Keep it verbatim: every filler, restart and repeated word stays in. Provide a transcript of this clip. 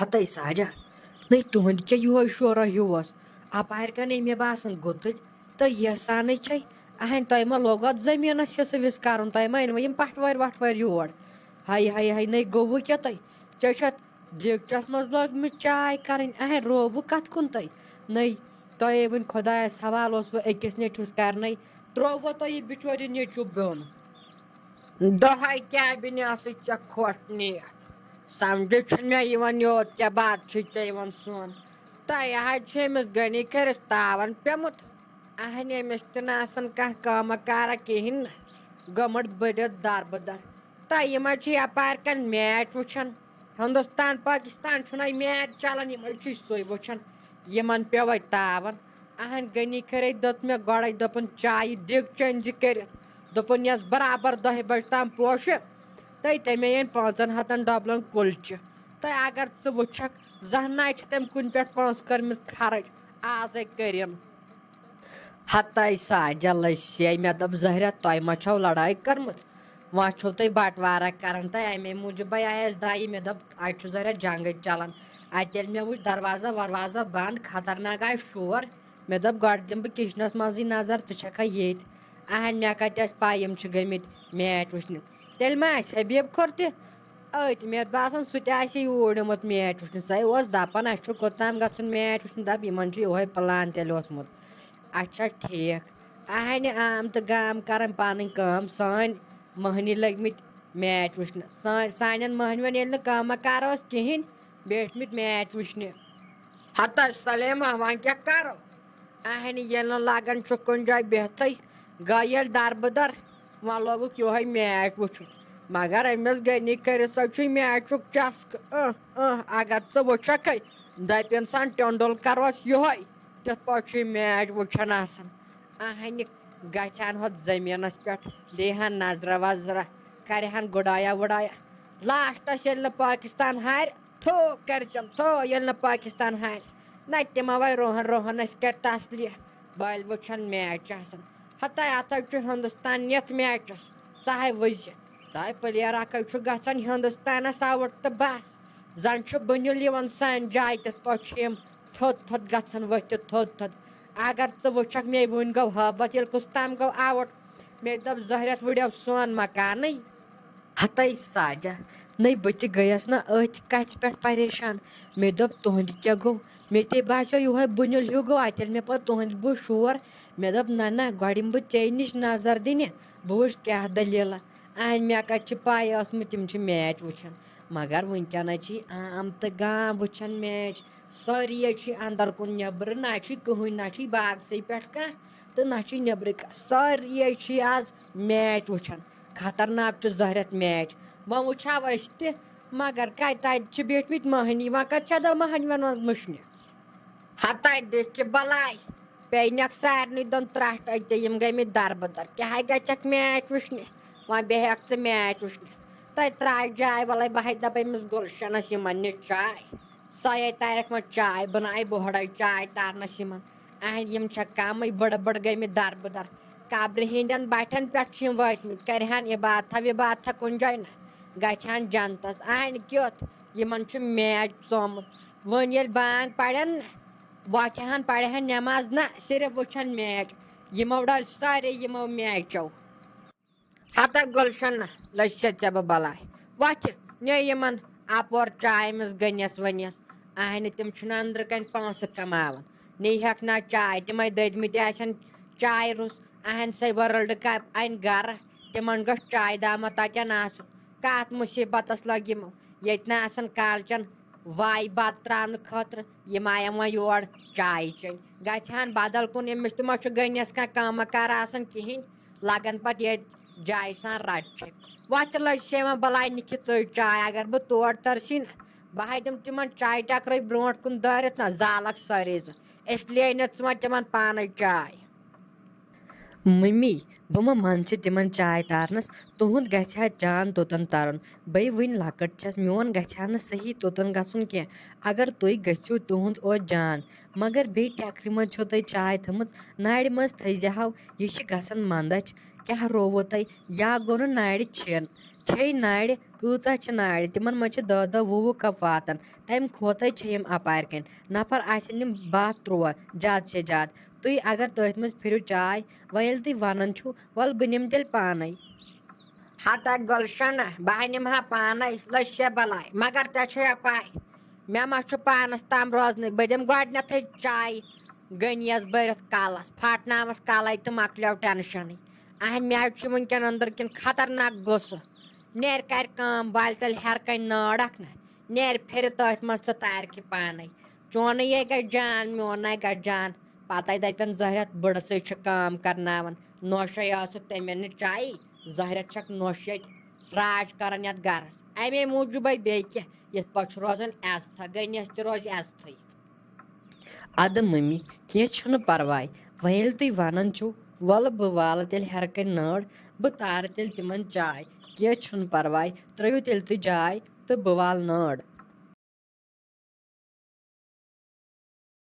ہتَے ساجا، نٔے تُہُنٛد کیٛاہ یِہوے شورا ہیوٗ اوس؟ اپارِ کنے مےٚ باسان گُتٕلۍ تہٕ یحسانٕے چھے۔ اہنۍ، تۄہہِ ما لوگُو اتھ زٔمیٖنس حصہٕ وِس کرُن؟ تۄہہِ ما أنوٕ یِم پٹھوٲرۍ وٹھوٲرۍ یور؟ ہاے ہاے ہاے، نٔے گوٚوٕ کیٛاہ تۄہہِ؟ ژےٚ چھَتھ دیگچس منٛز لٲگمٕژ چاے کرٕنۍ۔ اہنۍ، رووٕ کتھ کُن تۄہہِ؟ نٔے، تۄہے وٕنۍ خۄدایس حوالہٕ اوسوٕ أکِس نیٚچوِس کرنَے، ترٛووٕ تۄہہِ یہِ بِچورِ نیٚچوٗ بیوٚن۔ دۄہے کیٛاہ بِنہِ ٲسٕے ژےٚ کھۄٹھ نِتھ؟ سمجھے چھُنہٕ مےٚ یِوان، یوت کیٛاہ بات چھُے ژےٚ یِوان سون؟ تۄہہِ حظ چھُ أمِس غنی کٔرِتھ تاوان پیوٚمُت۔ اہنہِ، أمِس تہِ نہٕ آسان کانٛہہ کٲمہ کارا کِہیٖنۍ نہٕ، گٔمٕژ بٔرِتھ دربٕدر۔ تۄہہِ یِم حظ چھِ یپارِ کَنۍ میچ وٕچھان، ہندوستان پاکستان چھُنہٕ میچ چلان، یِم حظ چھِ سُے وٕچھان۔ یِمن پیوٚو اَتہِ تاوان۔ اہن، غنی کھرے دیُت مےٚ گۄڈے، دوٚپُن، چایہِ دیگ چینجہِ کٔرِتھ۔ دوٚپُن، یس برابر دَہہِ بجہِ تام پوشہِ، تہٕ تٔمۍ یِن پانٛژن ہتن ڈبلن کُلچہِ۔ تہٕ اگر ژٕ وٕچھکھ، زانٛہہ نہ چھِ تٔمۍ کُنہِ پٮ۪ٹھ پونٛسہٕ کٔرمٕژ خرٕچ، آزے کٔرِن۔ ہتاے ساجہ لٔج سے، مےٚ دوٚپ، زہریا، تۄہہِ ما چھو لڑایہِ کٔرمٕژ؟ وۄنۍ چھِو تُہۍ بٹوارہ کران تہٕ اَمے موٗجوٗبے آیس دایہِ۔ مےٚ دوٚپ، اَتہِ چھُ زہریا جنگٕے چلان۔ اَتہِ ییٚلہِ مےٚ وٕچھ دروازہ وروازہ بنٛد، خطرناک آیہِ شور۔ مےٚ دوٚپ، گۄڈٕ دِمہٕ بہٕ کچنس منٛزٕے نظر، ژٕ چھکھا ییٚتۍ؟ اہن، مےٚ کتہِ ٲس پَے یِم چھِ گٔمٕتۍ میچ وٕچھنہِ۔ تیٚلہِ ما آسہِ حبیب کھوٚر تہِ أتھۍ؟ مےٚ باسان، سُہ تہِ آسہِ ہے اوٗرۍ آمُت میچ وٕچھنہِ۔ سُہ ہے اوس دپان، اَسہِ چھُ کوٚت تام گژھُن میچ وٕچھنہِ۔ دپ، یِمن چھُ یِہوے پلان تیٚلہِ اوسمُت۔ اچھا، ٹھیٖک۔ اہنہِ عام تہٕ گام کران پنٕنۍ کٲم، سٲنۍ مٔہنی لٔگۍ مٕتۍ میچ وٕچھنہِ۔ سٲنۍ، سانٮ۪ن مٔہنِوٮ۪ن ییٚلہِ نہٕ کٲمہ کار اوس کِہیٖنۍ، بیٖٹھۍ مٕتۍ میچ وٕچھنہِ۔ ہتا سلیمہ، وۄنۍ کیٛاہ کرو؟ اہنہِ ییٚلہِ نہٕ لگان چھُ کُنہِ جایہِ بِہتھٕے، گٔے ییٚلہِ دربٕدر، وۄنۍ لوگُکھ یِہوٚے میچ وٕچھُن۔ مگر أمِس غنی کٔرِتھ سا چھُے میچُک چسکہٕ۔ اۭں، اۭں، اگر ژٕ وٕچھکھے، دپن سان ٹینڈولکر اوس یِہوٚے، تِتھ پٲٹھۍ چھُ یہِ میچ وٕچھان آسان۔ اہنہِ گژھِ ہن ہۄتھ زٔمیٖنس پٮ۪ٹھ، دِیہِ ہن نظرہ وظرہ، کرِ ہن گُڈایا وُڈایا۔ لاسٹس ییٚلہِ نہٕ پاکستان ہارِ، تھو کٔرِتھ، تھو ییٚلہِ نہٕ پاکستان ہارِ، نہ تِمو وَے روہن، روہن أسۍ کَرِ تسلیہ، بٔلۍ وٕچھن میچ آسان۔ ہتاے اتھ حظ چھُ ہندوستان نِتھ میچس، ژٕ ہاے وٕچھ زِ، تۄہہِ پٕلیر اکھ حظ چھُ گژھان ہندوستانس آوُٹ تہٕ بس۔ زن چھُ بٕنِل یِوان سانہِ جایہِ، تِتھ پٲٹھۍ چھِ یِم تھوٚد تھوٚد گژھان ؤتھِتھ تھوٚد تھوٚد۔ اگر ژٕ وٕچھکھ، مے وٕنۍ گوٚو ہٲبتھ، ییٚلہِ کُس تام گوٚو آوُٹ، مے دوٚپ، زہرٮ۪تھ وٕڑیو سون مکانٕے۔ ہتَے ساجہ، نٔے بہٕ تہِ گٔیَس نہ أتھۍ کتھِ پٮ۪ٹھ پریشان۔ مےٚ دوٚپ، تُہنٛدِ کیٛاہ گوٚو؟ مےٚ تہِ باسیو یِہوے بُنیُل ہیوٗ گوٚو اَتہِ، ییٚلہِ مےٚ پتہٕ تُہنٛدِ بوٗز شور۔ مےٚ دوٚپ، نہ نہ، گۄڈٕ یِمہٕ بہٕ ژےٚ نِش نظر دِنہِ، بہٕ وٕچھٕ کیٛاہ دٔلیٖلہ۔ اہنۍ، مےٚ کتہِ چھِ پَے ٲسمٕژ تِم چھِ میچ وٕچھان، مگر وٕنکٮ۪نَے چھِ عام تہٕ گام وٕچھان میچ۔ سٲری حظ چھِ اندر کُن، نٮ۪برٕ نہ چھُے کٕہٕنۍ، نہ چھُے باغسٕے پٮ۪ٹھ کانٛہہ تہٕ نہ چھُے نٮ۪برٕ کانٛہہ، سٲری حظ چھِ آز میچ وٕچھان۔ خطرناک چھُ زہرٮ۪تھ میچ۔ وۄنۍ وٕچھو أسۍ تہِ، مگر کتہِ، تتہِ چھِ بیٖٹھمٕتۍ مٔہنی، وۄنۍ کتہِ چھِ دَپان مٔہنِوٮ۪ن منٛز مُشنہِ؟ ہتاے دِکھ کہِ بلاے، پیٚینَکھ سارنٕے دۄن ترٛٹھ أتی، یِم گٔمٕتۍ دربٕدر۔ کیٛاہ گژھکھ میچ وٕچھنہِ؟ وۄنۍ بیٚہکھ ژٕ میچ وٕچھنہِ۔ تۄہہِ ترٛایہِ جاے، وَلَے بہٕ ہے دَپہٕ أمِس گُلشنَس، یِمَن نہِ چاے۔ سۄے تارٮ۪کھ وۄنۍ چاے، بہٕ نَے بۄہڑَے چاے تارنَس یِمَن۔ اہنٛدۍ یِم چھےٚ کَمٕے بٕڑٕ بٕڑٕ گٔمٕتۍ دربٕدر۔ قبرِ ہِنٛدٮ۪ن بَٹھٮ۪ن پٮ۪ٹھ چھِ یِم وٲتمٕتۍ، کَرِہَن عبادتھا وِبادتھا کُنہِ جایہِ نہ، گژھِ ہَن جنتَس۔ اہنٛدۍ کیُتھ، یِمَن چھُ میچ ژومُت۔ وۄنۍ ییٚلہِ بانگ پرن نہ، وۄتھِ ہن پرِ ہن نٮ۪ماز نہ، صرف وٕچھن میچ۔ یِمو ڈل سارے یِمو میچو۔ ہتہ گُلشن نہ، لٔج سا ژےٚ بہٕ بلاے۔ وۄتھِ، نہِ یِمن اپور چاے منٛز گٔنِس ؤنِس۔ اہنہِ تِم چھِنہٕ أنٛدرٕ کنہِ پونٛسہٕ کماوان۔ نی ہٮ۪کھ نہ چاے، تِمے دٔدمٕتۍ آسن چاے روٚس۔ اہن سا ورلڈ کپ انہِ گرٕ، تِمن گٔژھ چاے دامہ تتٮ۪ن آسُن۔ کتھ مُصیبتس لٔگۍ یِمو؟ ییٚتہِ نہٕ آسان کالچن واے بتہٕ ترٛاونہٕ خٲطرٕ، یِم آیَم وۄنۍ یور چاے چیٚنۍ۔ گژھِ ہن بدل کُن، أمِس تہِ ما چھُ گٔنِس کانٛہہ کٲمہ کار آسان کِہیٖنۍ، لگن پتہٕ ییٚتہِ جایہِ سان رٹہِ۔ وۄتھ تہِ لٔج سیوَن بلاے، نِکھِ ژٔج چاے۔ اگر بہٕ تور ترسی نہ، بہٕ ہاے دِمہٕ تِمن چاے ٹکرٕے برونٛٹھ کُن دٲرِتھ نہ، زالکھ سٲری زٕ۔ اس لیے نہ ژٕ وۄنۍ تِمن پانے چاے۔ مٔمی، بہٕ ما منہٕ ژٕ تِمن چاے تارنس؟ تُہُنٛد گژھِ ہا جان توٚتن ترُن۔ بے وٕنہِ لۄکٕٹ چھَس، میون گژھِ ہا نہٕ صحیح توٚتن گژھُن کینٛہہ۔ اگر تُہۍ گٔژھِو، تُہُنٛد اوس جان، مگر بیٚیہِ ٹٮ۪کرِ منٛز چھو تۄہہِ چاے تھٲمٕژ، نارِ منٛز تھٲیزِ ہاو، یہِ چھِ گژھان منٛدچھ۔ کیٛاہ رووُ تۄہہِ؟ یا گوٚو نہٕ نارِ چھِن؟ چھے نارِ، کۭژاہ چھِ نارِ؟ تِمن منٛز چھِ دَہ دَہ وُہ وُہ کپ واتان۔ تَمہِ کھۄتَے چھِ یِم اَپارِ کَنۍ۔ نفر آسن یِم باہ تُرٛواہ، زیادٕ سے زیادٕ۔ تُہۍ اگر تٔتھۍ منٛز پھِرِو چاے، وۄنۍ ییٚلہِ تُہۍ وَنان چھِو، وَلہٕ بہٕ نِمہٕ تیٚلہِ پانَے۔ ہتا گُلشنہ، بہٕ ہا نِمہٕ ہا پانَے، لٔج سے بَلاے۔ مگر ژےٚ چھےٚ یا پَے، مےٚ ما چھُ پانَس تام روزنٕے، بہٕ دِمہٕ گۄڈٕنٮ۪تھٕے چاے گٔنیَس بٔرِتھ کَلَس، پھاٹناوَس کَلَے تہٕ مۄکلیو ٹٮ۪نشَنٕے۔ اہن مےٚ حظ چھُ وٕنکٮ۪ن أنٛدٕرۍ کِنۍ خطرناک غصہٕ۔ نیرِ کَرِ کٲم، والہِ تیٚلہِ ہیٚرٕ کَنۍ نٲر اَکھ نہ، نیرِ پھِرِ تٔتھۍ منٛز تہٕ تارِ کھِ پانَے۔ چونٕے یے گژھِ جان، میونَے گژھِ جان۔ پَتَے دَپن زہرٮ۪تھ بٕڑٕ سۭتۍ چھِ کٲم کَرناوان۔ نوشے ٲسٕکھ تٔمۍ نہٕ چایی، زہرٮ۪تھ چھَکھ نوشہِ ییٚتہِ راج کَران یَتھ گَرَس۔ اَمے موٗجوٗبَے بیٚیہِ کیٛاہ، یِتھ پٲٹھۍ چھُ روزان عزتھا، گٔنیَس تہِ روزِ عزتھٕے۔ اَدٕ مٔمی، کینٛہہ چھُنہٕ پَرواے، وۄنۍ ییٚلہِ تُہۍ وَنان چھِو، وَلہٕ بہٕ والہٕ تیٚلہِ ہیٚرٕ کَنۍ نٲر، بہٕ تارٕ تیٚلہِ تِمَن چاے، کینٛہہ چھُنہٕ پَرواے، ترٛٲیِو تیٚلہِ تُہۍ جاے تہٕ بہٕ والہٕ نٲر۔